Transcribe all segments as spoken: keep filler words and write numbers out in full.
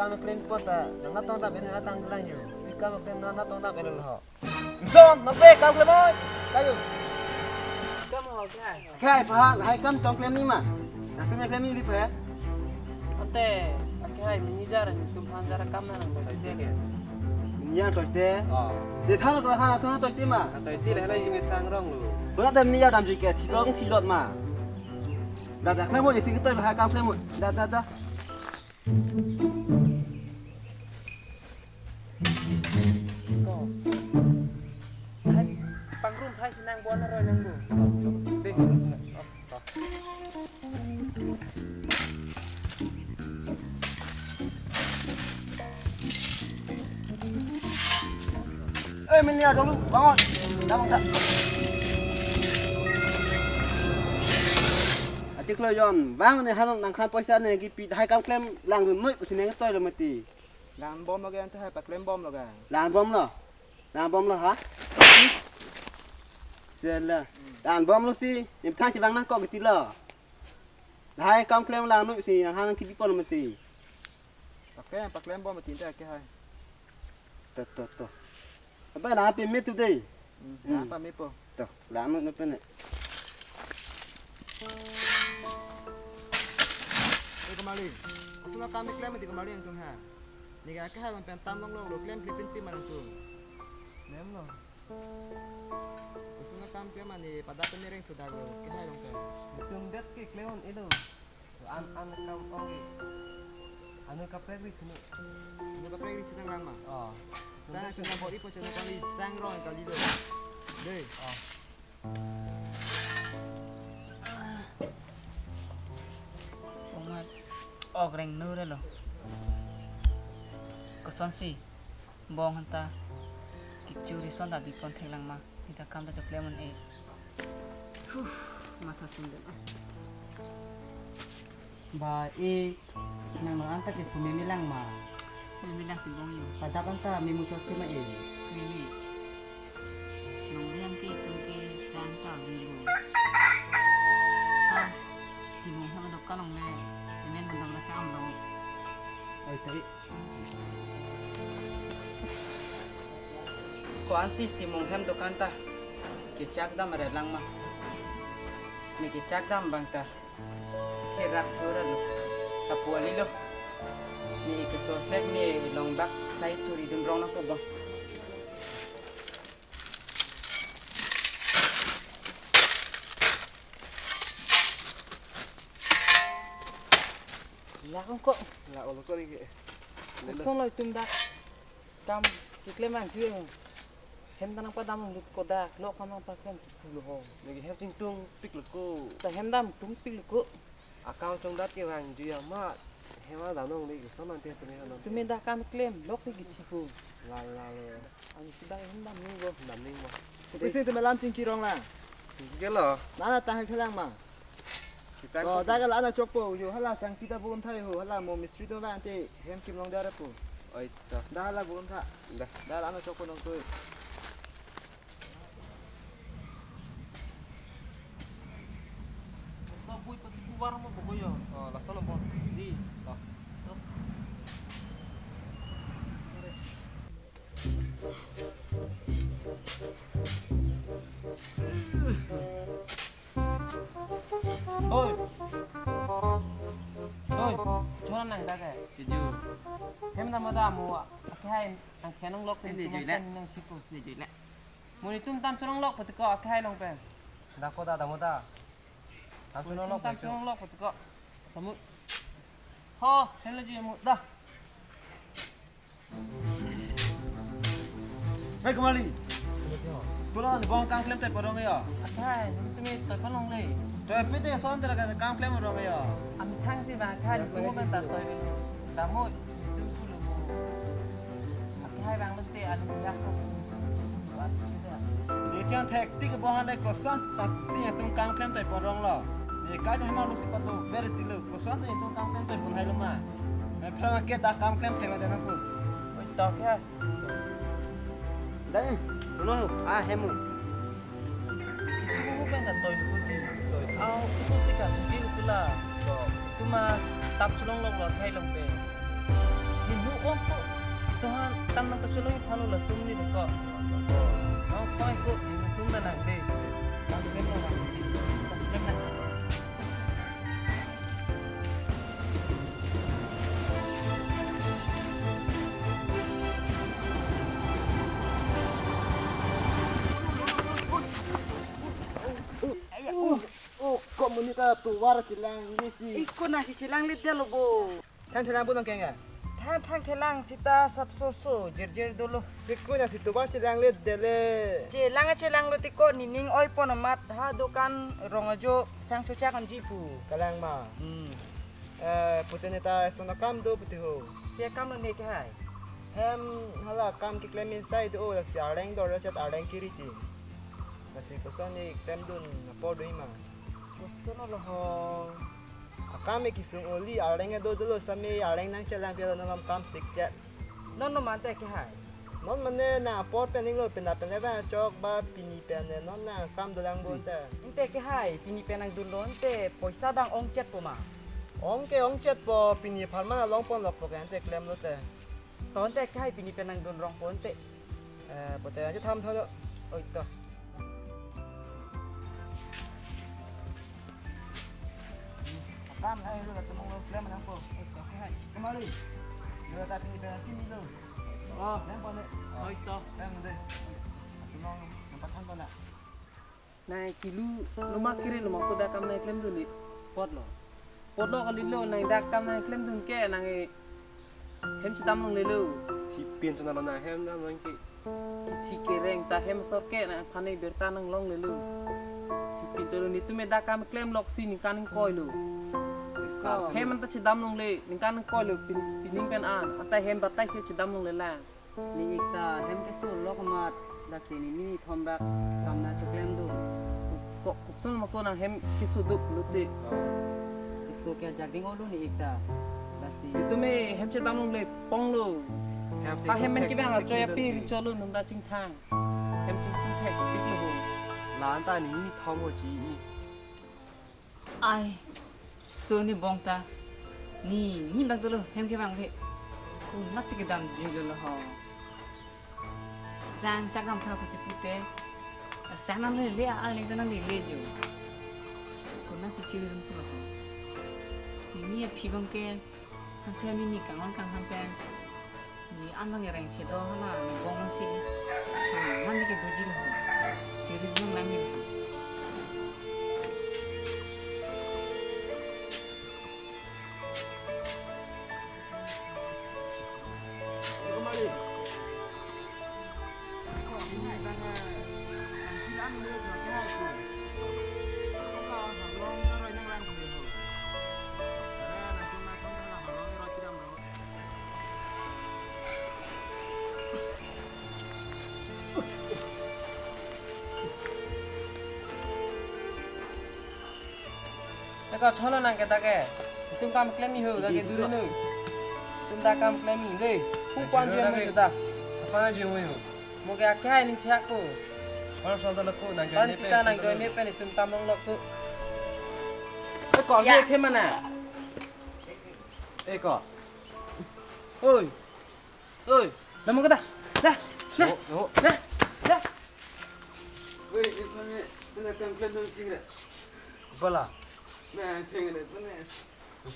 Kam klem pon ta, nang natong ta bene atang lang yo. Ni kam klem nang natong ta bene lo. Jom, nape kam klem oi. Kayo. Kam ho kya hai? Kya hai, pahal, hai kam tong klem ni ma. Nangtum klem ni li pa. Ante, ake hai manager ni tum han jara kam na nang tong te. Manager tong te. Oh. De thang la han atum tong te ma. Tong te le hala yung sang rong lo. Bola dem ni ya dam ji ke, thilong thilot ma. Da da klem mo, isi ke toi lo hai kam klem mo. Da da da. Ko. Hai, pangrum hai sinang bon roi nang bu. Deh. Eh, mini aja lu, bangun. Dah, bang, dah. Atik lo yon, bang, ne hanong nang khan poisa ne kipi hai kam klem lang noi pusi ne toi lo mati. Lang bom lo ke ante hai paklem bom lo ke. Lang bom lo. Lang bom lo ha? Sela. Lang bom lo si, ne thang si bang nangkok kiti lo. Hai kam klem lang noi si, nang hanong kipi pon mati. Paklem, paklem bom mati ante ke hai. To, to, to. Apa na api me today? Hmm, hmm. Apa me po? To, lang noi no pene. Eh, Kamali. Asu na kam klem mati Kamali nangtum ha. Ne ke hai along pen tam long long lo klem klipin pi ma nangtum. Klem lo. Asu na kam klem mane pada penereng sudah lo ke hai along pen. Nangtum det ke klem on elo. An an kam ong ke. Anu kaprek ri sini. Anu kaprek ri sini lang ma. Oh. Sana cuma bori po cuma kali sang rong kali lo. Deh. Oh. Omat. Ok reng nu re lo. Kosonsi bong hanta kichuri son ta bipon thek lang ma. Ita kam ta chokle mon e. Huh, matha sung dem. Ba e, nang no anta ke sume milang ma. Memilang si bong yo. Pada anta memu chokche ma e. Mimi. Nong lian ke tum ke sang ta bilu. Ha, si bong ha dok kalong le. Emen dok la cham dong. Oi, tai. Ko-ansi Timung hem dokan ta kechak dam ret lang ma. Ne kechak dam bang ta. Kerak sura lo. Tapu ali lo. Ne keso sek ne long bak sai churi dun rong na po bang. Lang ko. Lang ko ni ke. Kosonlo itum dak. Kam keklem an tu. Hem ta nangpadam lut ko dak. Lo kam nangpaklem tu lo ho. Lagi hem chingtung pik lo ko. Ta hem dam tung pik lo ko. Akam chong dat ke rang ju ya ma. Hem a dam nong lagi son nang te tu ne nang. Tumi dak kam klem lok ni kichipu. La la lo. Ang sudah hem dam ning go. Dam ning go. Kopi sing tu malam chingki rong lang. Gelo. Nana tang hai khalang ma. Kita ko. Dak la ana chokpo yo hala sang kita bun thai ho hala mo mistri to bang te hem kim long dara po. Oi to. Dak la bun tha. Dah. Dak la ana chokpo nong tu. Sa bui pasi kuwar mo bogo yo. Oh, laso lo bon. Di. Oh. Oi. Oi. Chora nang dak ke. Tuju. Hem na mada mo. Akhai ang khenong lok. Ini tin jui le. Nang sipu. Ini jui le. Mo ni tum tam chorong lok pati ko akhai long pen. Dak ko da da mo da. Tam chorong lok. Tam chorong lok pati ko. Tamu. Ho, hem lo jui mo da. Hei, Kamali. Pulang ni bong kam klem te parong ya. Athai, tumi toi parong le. Toi pite son tera kam klem rong ya. Am thang si ba khai, tu mo kan ta toi. Damo, tu tu lo. Athai bang mesti anu ya ko. Ni chang thek tik bong han le koson tak ti atum kam klem toi parong lo. Ni kai te hema lu si patu ber ti lo koson ti atum kam klem toi pun hai lo ma. Mai phra ke da kam klem thek lo da na pu. Oi, to kya? Dai, runo, ah, hemu. Itu mo pen ta toi luku ti. Toi. Au, itu si ka, ti luku la. To. Itu ma tap chulong lok lo thai long pe. Ni hu ong ko. Tuhan tam nang kachelong i phanu la sum ni ko. Ong ko ko ni sum na nang de. Nang de mo nang. Nang. Oh, oh, ko monit atovar chelang isi. Iko nasi chelang le delo bo. Thang chelang bo nang kenga. Thang thang chelang sita sapsoso jer jer dolo. Iko nasi tovar chelang le dele. Chelang chelang lo tiko nining oi pon amat ha dokan rong ajo sang chochak an ji pu. Kalang ma. Hmm. Eh, pute neta sona kam do pute ho. Si akam lo ne ke hai. Hem hala kam keklem insai do o lasi arleng dor chat arleng kiri ti. Lasi koson ni klemdun apor do ima. Koson lo ho. Akam e kisung oli arleng do dolo sami arleng nang chelang pia lo nang kam sik chat. Non no mante ke hai. Non mane na apor pen inglo pen na pen le ba chok ba pini pen ne non na kam dolang bon ta. Inte ke hai pini pen nang dun lo ante poisa bang ong chet po ma. Ong ke ong chet po pini pharman along pon lok po ke ante klem lo te. To ante ke hai pini pen nang dun rong po ante. Eh, pote aja tham tho. Oi to. Kam ai lo la tumong lo klem nang po. Oi to ke hai. Kemari. Lo ta pini pen kimi lo. Oh, nem pon de. Oi to. Klem de. Tumong nampat than pon na. Nai kilu loma kiri loma koda kam nang klemdun ni. Pot lo. Pot lo kali lo nang dak kam nang klemdun ke nang e hem chedam longle lo. Si pin chana lo nang hem dam long ke. Kithi kereng ta hem sor ke nang phane berta nang longle lo. Si pin cholo netum e dak kam klem lok si ningkan ingkoi lo. Hem anta chedam longle ningkan ingkoi lo pin pining pen an anta hem batai ke chedam longle la. Ni ik ta hem keso lok amat, lasi ni ni thom dak kam nang cheklemdun. Ko koson ma ko nang hem keso duk lote. Keso ke ajak ding olo ni ik ta. Lasi. Itum e hem chedam longle pong lo. Hem si Ha hem men tek kibang tek achoy api dun. Ri cholo nung da chingthang. Hem chingthang thek pik lo ho. La anta ni ni thom ho ji. Ai, so ni bong ta. Ni, ni bang dolo, hem kevang le. Konat si kedam ju lo ho. Sang chak dam tha pusi pute. Sang nang le le, arleng ta nang le le ju. Konat si chiri dun pulo ho. Ni ni aphi bang ke. Hanse ami ni kanghon kangham pen. Ni an bang ereng chedo hala ni bong si. Hmm, han ni ke doji lo. Chiri dun lang ni. Eko tholo nang ke ta ke. Itum kam klem iho ta ke duri nu. Itum ta kam klem i le. Hu kwan juen mo ta. Apa na juen mo? Mo ke akhai ning thiak ko. Pan son ta lako nang Pan join sita nang join ne pen itum kam long lok tu. Eko Ya. Ye the mana? Eko. Oi. Oi, dah mo ke dah. Dah. Dah. No, no. Dah. Dah. Wei, ipane, pala kam klemdun thengre. Pala. Na thengre, pane.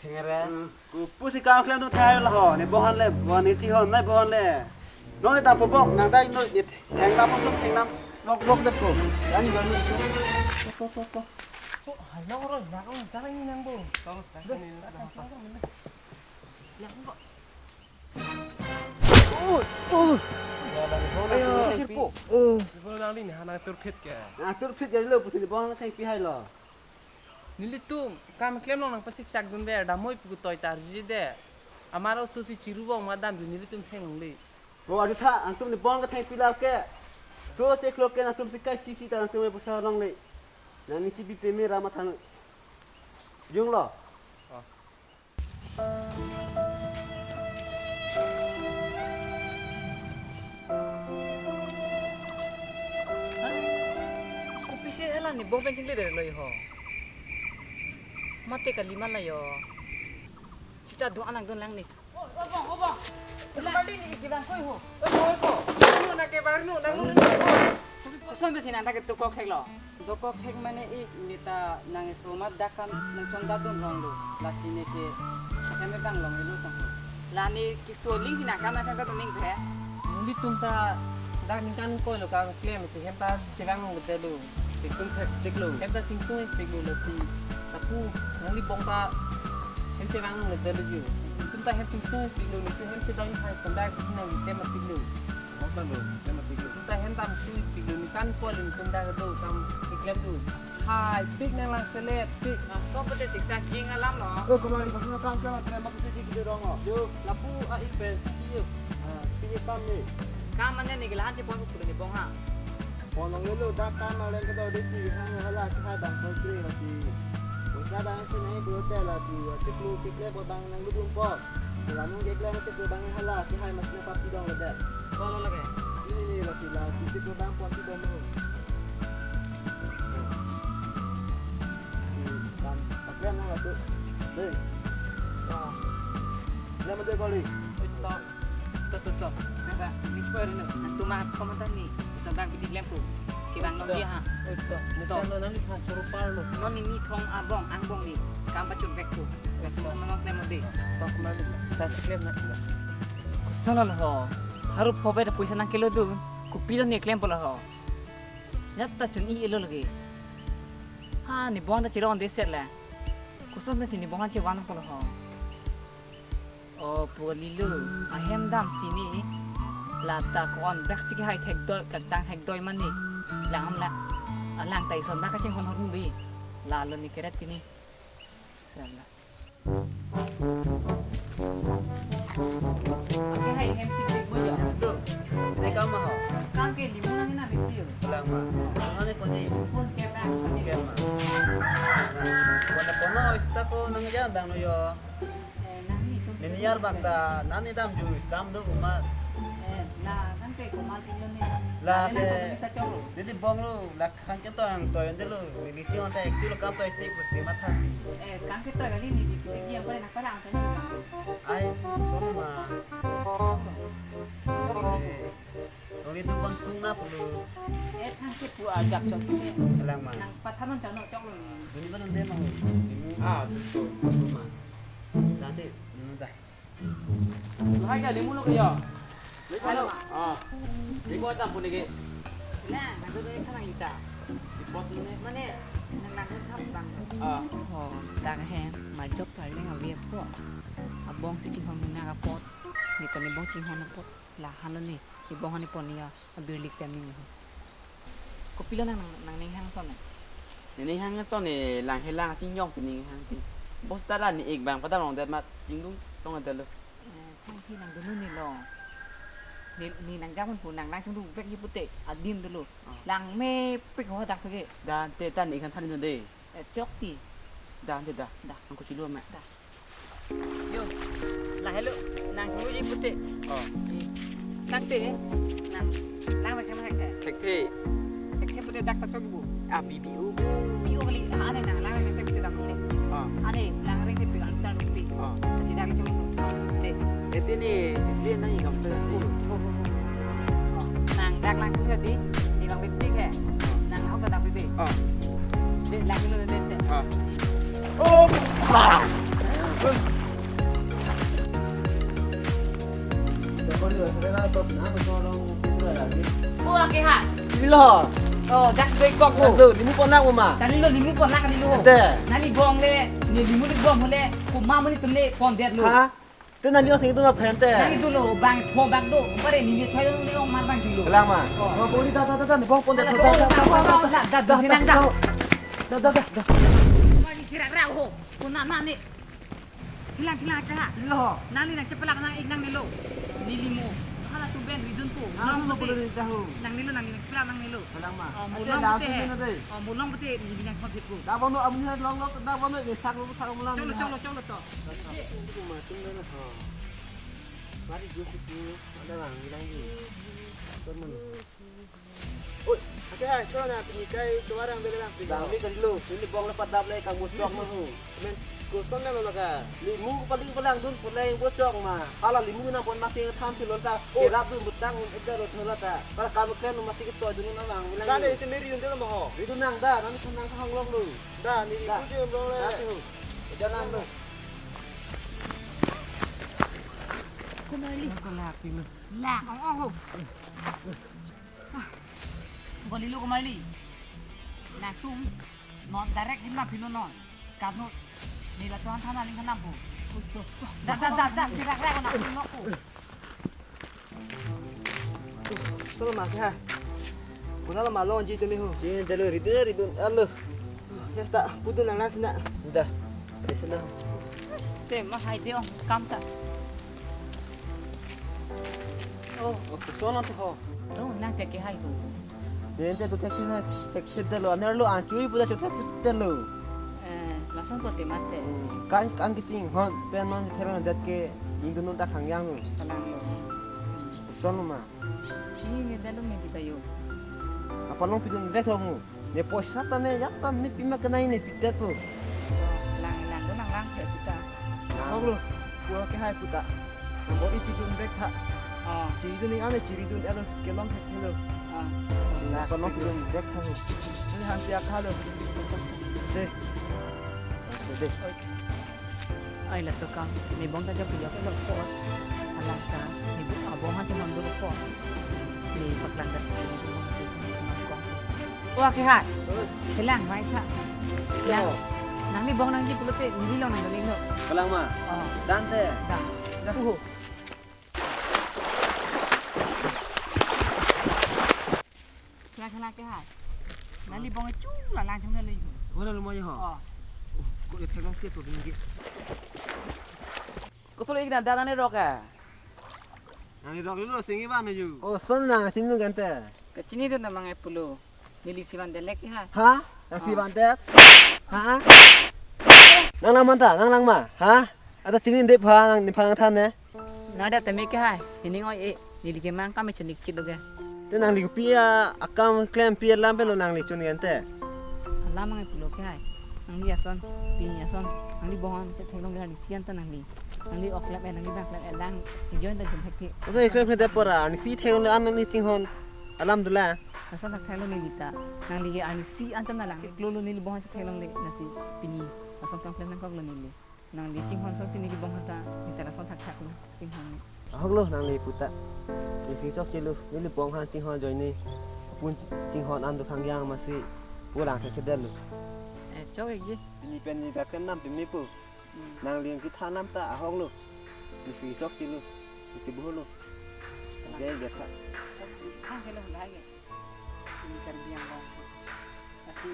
Thengre. Hmm. Ko pusi kam klemdun thai la ho, ne bohan le, bohan ne thi hon, nai bohan le. No ne ta po bok, nang dai no ne thenglam, thenglam. Bok, bok det ko. Ani ba no. Ko, ko, ko, ko. Ko, hai no ro, na ko, ta ni nang bo. Ko, ta ni nang bo. Nang bo. Oh, oh. Ayo. Sirpo. Oh. Sirpo nang li ni hana turphit ke. Na turphit ke lo pusi bong thengpi hai lo. Nelitum kam klem long nang pasik sak dun ber damoi pu toi tar ji de. Amaro susi chiru bong madam ji nelitum theng long le. Bo adu tha angtum ni bong thengpi la ke. To se klo ke angtum si kai si si ta angtum e pusa long le. Na ni chibi pe me ra ma than. Jung lo. Oh. Kopisi hala ni bong pen chingledetlo ho. Mate kali ma la yo. Sita do anang dun lang ni. Obong, obong. Kemali ni kevang koi ho. Oi, oi, ko. Nangno nangkevang, nangno, nangno. Koson pensi nang ta kedo kok thek lo. Dokok thek mane ik neta nang esomat dak kam nangchongdadun rong lo. Lasi neke keme bang long ilo tang. La ne keso aling si nang kam nangchongdadun ning pe. Nelitum ta dak ningkan koi lo, kam klem si hem ta chevang lo te lo. Singtung thekpik lo. Hem ta singtung thekpik lo lasi. Lapu nangli bong ta hem chevang lo te lo ju. Nelitum ta hem singtung thekpik lo, nelitum hem chedon hai sonda nang tem apik lo. Hok ta lo, tem apik lo. Nelitum ta hem tam sui pik lo, ningkan koi lo nelitum dak do kam keklem do. Hai, pik nang lang selet, pik. Laso pute siksa king alam lo. Oh, kemali, pas na kam kemali, terima kasih sih kita dong lo. Yo, lapu a ik pen, iyo. Ah, pik kam ni. Kam mane ni kelahan si pon kudu ni bong ha. Pon long lo, dak kam aleng kedo desi, hang hala si hai bang koi kre lasi. Bang sa bang si nahi kulo te lasi, tik lu, tik le, bang nang lu bung pon. Kela nung keklem tik lu bang hala si hai mas na papi dong le dek. Kolo lagi. Ini ni lasi, lasi tik lu bang pon si bom lu. Kan pakai nang atu. Deh. Wah. Nama dia kali? Itu. To, to, to. Nang ba, ni koi rin. Nang tuma komandan ni. Bisa bang bidik lempo. Kevang long dia ha. Oi, to. To. Nang ni phan choro par lo. Non ni ni thong abong, angbong ni. Kam pachun vek ko. Vek ko. Nang klem de. To, kemali. Ta klem na. Koson lo ho. Haru phobe ta puisa nang kelo dun. Kopi lo ni klempo lo ho. Nyata chun-i elo lagi. Ha, ne bong ta chirong de set le. Koson pensi ne bong ta chevan po lo ho. O pu kali lo, ahem dam si ne. La ta ko-an bak si kehai thekdoi, kangtang thekdoi mane. Lang la, alang ta ison bak kachinghon hor bi. La lo ne keret pini. Sala. Ake hai hem si bui bui ya. Tuh, ini kam ma ho? Kam ke limu nang na beti yo. Lang ma. Ang ane pon ni. Pon ke bang. Ke ma. Wala kono ista ko nang ja bang no yo. Eh, nang ni tu. Nini yar bang ta, nang ni dam ju kam do uma. Eh, la kan ke ko ma tin ni. La ke. Nang ni ta choro. Didi bong lo, la Kangke toy ang toy ante lo, neli si ante ekti lo kam toy tik lo si matha. Eh, kangke toy kali ni, di sini dia pare nak parang ante ni. Ai, sono ma. Eh, neli tu bang tung na perlu. Eh, kangke pu ajak chok ni. Lang ma. Nang pathanon chano chok lo ni. Ini kan ante ma. Ah, betul. Betul ma. Nanti, nanti. Lahai ke limu lo ke ya? Halo. Ah. Limu atam pun lagi. Nah, nang tu doi kana ita. Di pot ni. Mane, nang nang tu thap bang. Ah. Oh, dak hem, majok paling avi po. Abong si chinghon muna ka pot. Ni pani bong chinghon na pot. Lahan lo ni, ni bong ni pon ya. Abirlik tem ni. Kopilo nang nang nang ning hang son eh? Ning hang son eh, lang helang chingjong pi ning hang pi. Bos tara ni ik bang pada long det mat chingdung long det lo. Eh, thang thi nang dunu ni lo. Ni ni nang jamun pu nang nang chingdung bek ji pute adin dulu. Ah. Lang mepik ho dak pege. Dan te tan ik han than ni de. Eh, chok ti. Dan te da. Da. Ang ko chilo me. Da. Yo, lahelo, nang hulu ji pute. Oh. Nang te, nang, nang macam mana ke? Sekte. Sekte pute dak tachok bu. Ah, B B U. B B U kali, ah, ane nang, nang, nang, pute dak pute. Ah. Ane, nang ring pute, ang tar pute. Ah. Kasi dak chok bu. Te. Ete ni, kisbi na ikam sa. Oh, oh, oh, oh. Nang dak lang tu tadi, di bang pipik eh. Nang apa dak pute? Ah. Te, lang tu tadi. Ah. Oh. Pu ake ha. Lo. Oh, dak doi kok bu. Lo, limu pon nang uma. Kali lo limu pon nang kali lo. Ente. Nani bong le, ni limu ni bong le, kuma mani tum le pon det lo. Ha? Te nani ong sing tu na phen te. Nani tu lo bang pho bang do. Pare ni ni thoi ni ong mar bang tu lo. Lang ma. Oh. Oh, poli ta ta ta ta, ni bong pon te. Ala thoi ta ta ta ta ta ta. Da da da da. Da da da da. Mari sirak rau ho. Kuna nani. Hilang hilang aja ha. Lo. Nangli nang chepelak nang ik nangne lo. Neli mo. Hala tu ben ridun po. Ah, long lo pute. Puli ni tahu. Nangne lo, nangli nang chepelak nangne lo. Palang ma. Oh, ate mulong lang pute tu he. Na dei. Oh, mulong pute neli nang khon thik ko. Da bang no amun ha long lo, da bang no ni sak lo sak mulong. Cholo, cholo, cholo to. Itu ma tung lo na ha. Mari jus itu. Ada lang hilang ji. Teman. Oi, ake hai, so na pini kai tuarang bebe lang pini. Bang ni kali lo, ini bong lepat dap le kamu stok mo. Men. Koson na lo ka? Limu ko paling palang dun pulang bo chok ma. Hala limu na pon mati tham si lonta. Oh. Kerap dun butang un ekda rot hola ta. Para kam kren mati ke to dun na mang bilang. Tane isi meri yun delo mo ho. Itu nang da, nang itu nang kahong long lu. Da, ni Da. Itu je long le. Da tu. Jalan lu. Kumali. Ko lak ti lu. Lak, oh, oh, oh. Ko li lu kumali. Nangtum non direct din ma pinu non. Karno ni la tuan thana ling thanam pu. Da, da, da, da, si rak rak na pinu ko. Solo ma ke ha. Kuna lo ma long ji tumi ho. Ji delo ridun ridun alo. Yes ta, pudun lang lang sina. Da. Dei sina. Te ma hai de ong kam ta. Oh, oh, sono to ho. To lang te ke hai ho. Dei te to te ke na, te ke delo, aner lo an chui puja chuta delo. Eh, lason ko te mate. Kan kan kichinghon pen non thera det ke ingdun ta khangyang. Kalang lo. Sono ma. Chini ne dalo me kita yo. Apa long pidun vek ho mu. Ne poisa ta ne yak ta me pima kenai ne pidet po. Lang lang do lang lang ke kita. Hok lo. Pura ke hai puta. Bo i pidun vek tha. Oh. Chiri dun ning ane chiri dun elo kelong ke lo. Ah. Apa long pidun vek tha. Ni han siak ha lo. Dei. Dei. Ai laso kam, ne bong ta jok jok lo po. Alang ta, ne bu abong ha chimon do po. Ne paklang ta ne bong ha chimon kong. Wa ke hai. Kelang mai tha. Kelang. Nangli bong nangji pulote, neli long nang neli lo. Kalang ma. Oh. Dante. Da. Da. Uhu. Kena kena ke hai. Nangli bong chu la lang thang le. Wala lo mo ho. Oh. Ko e thek long ke to bing ge. Ko to le ikna da nangli rok a. Nangli rok lo singi ba me ju. Oh, son nang chini dun kan te. Kachini dun na mang e pulo. Neli si van delek ke hai. Ha? Nang si van delek? Ha? Nang lang ma ta, nang lang ma. Ha? Ata chini dep ha, nang nephan nang than ne. Nang dap tame ke hai, nening oi e, neli ke mang kam e chun ik chit lo ke. Te nangli kopi a, akam klem pi alam pen lo nangli chun gen te. Alam mang e pulo ke hai. Nangli ason, pini ason, nangli bong an te theklong ke nangli si an ta nangli. Nangli ok klem e, nangli bang klem e lang, ijon ta jun thek ke. Oso e klem klem te pora, nangli si theklong le an nangli chinghon. Alam dula. Ason thakthak lo neli ta. Nangli ke arni si antam na lang. Klo lo neli bong si theklong le nasi pini. Ason kam klem nangkok lo neli. Nangli chinghon song si neli bong ta. Neli ta ason thakthak lo chinghon. Ahok lo nangli puta. Neli si chokche lo. Neli bong han chinghon ajoine. Pun chinghon an do khangyang masi. Pulang ke kedel lo. Eh, chok e ji. Pini pen neli ta klem nam pimi pu. Hmm. Nangli kethan nam ta ahok lo. Neli si chokche lo. Neli si buho lo. Oke, ya kha. Chok, thang ke lo, lai ke. Pini Karbi Anglong. Lasi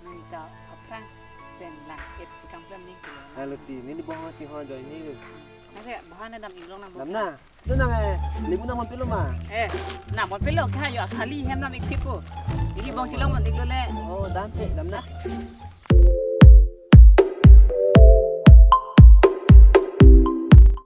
nangta aphrang pen lang et si kam klem ning ke lo. Lalu ti, neli bong chinghon ajoine lo. Nang ke bahan dam inglong nang bong. Dam na. Tu nang e, limu nang mon pilo ma. Eh, nang mon pilo ke hai yo, akhali hem nang ik pipo. Neli bong chelong mon ik lo le. Oh, dam te, dam na.